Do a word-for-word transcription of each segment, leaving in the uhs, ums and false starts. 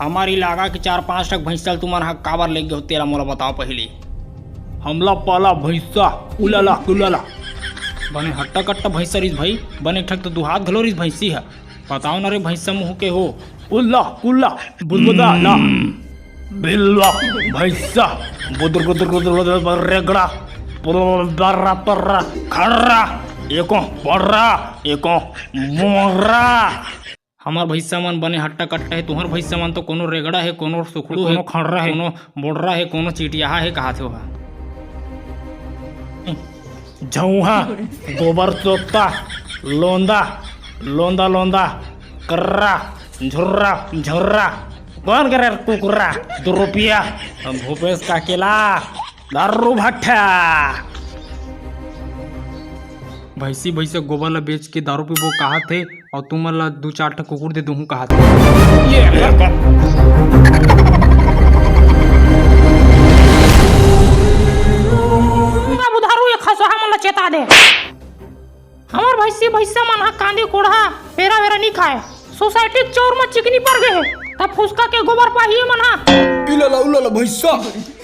हमर इलाका के चार पांच ठक भैंसा ल तुमन ह काबर लेगे हो, तेला मोला बताव पहिली। हमला पाला भैंसा, उलाला, उलाला। बने हट्टा कट्टा भैंसा रिस भाई, बने एक ठक तो दुहात घलो रिस भैंसी ह। बताव न रे भैंसा मुंह के हो। उल्ला, उल्ला, बुदबुदा, ला। बिल्ला, भैंसा, बुदर, बुदर, बुदर, बुदर, रेगड़ा, बर्रा, पर्रा, खर्रा, एको पर्रा, एको मोर्रा। हमर भैंसा मन बने हट्टा कट्टा हे, तुंहर भैंसा मन तो कोनो रेगड़ा हे, कोनो सुखड़ू हे, कोनो खड़रा हे, कोनो बोड़रा हे, कोनो चिटियाहा हे, कहाथे ओहा। झउहा, गोबर सोत्ता, लोंदा, लोंदा, लोंदा, कर्रा, झुर्रा, झुर्रा, कोन करे कुकुरा, दू रुपया, भूपेश काकेला, दारू भट्ठा। भैंसी भैंसा गोबर ला बेच के दारू पीबो कहाथे, अउ तुमन ला दू चार ठा कुकुर दे दूहूं कहाथे। ये पूरा बुधारू ये खसहा मन ला चेता दे। हमर भैंसी भैंसा मन ह कांदी कोढ़ा पेरा वेरा नी खाय। सोसाइटी के चौर म चिकनी पर गे हे, त फुसका के गोबर पाही मन ह। इलाला उलाला भैंसा,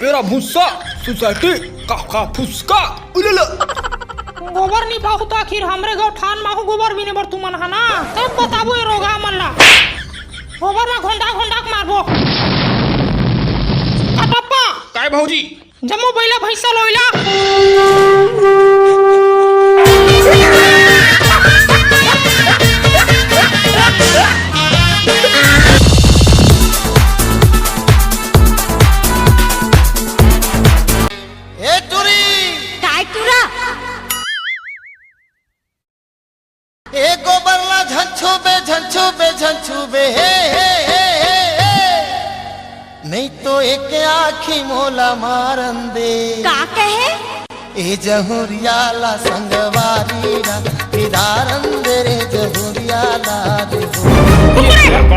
पेरा भूसा, सोसाइटी, का का फुसका, उलाला। गोबर नी पाहू त आखिर हमरे गौठान म आहू गोबर बीने बर तुमन ह ना, तब बताबो ए रोगहा मन ला। गोबर म घोंडा घोंडा के मारबो। का पप्पा? काय भौजी? जम्मो बइला भैंसा लोइला। ए टुरी! काय टुरा? ए गोबर ला झन छूबे, झन छूबे, झन छूबे, हे, हे, हे, हे, हे। नहीं तो एक आँखी मोला मारन दे। का कहे? ए जहुरिया ला संगवारी ला, पिदारन दे रे जहुरिया ला रे हो।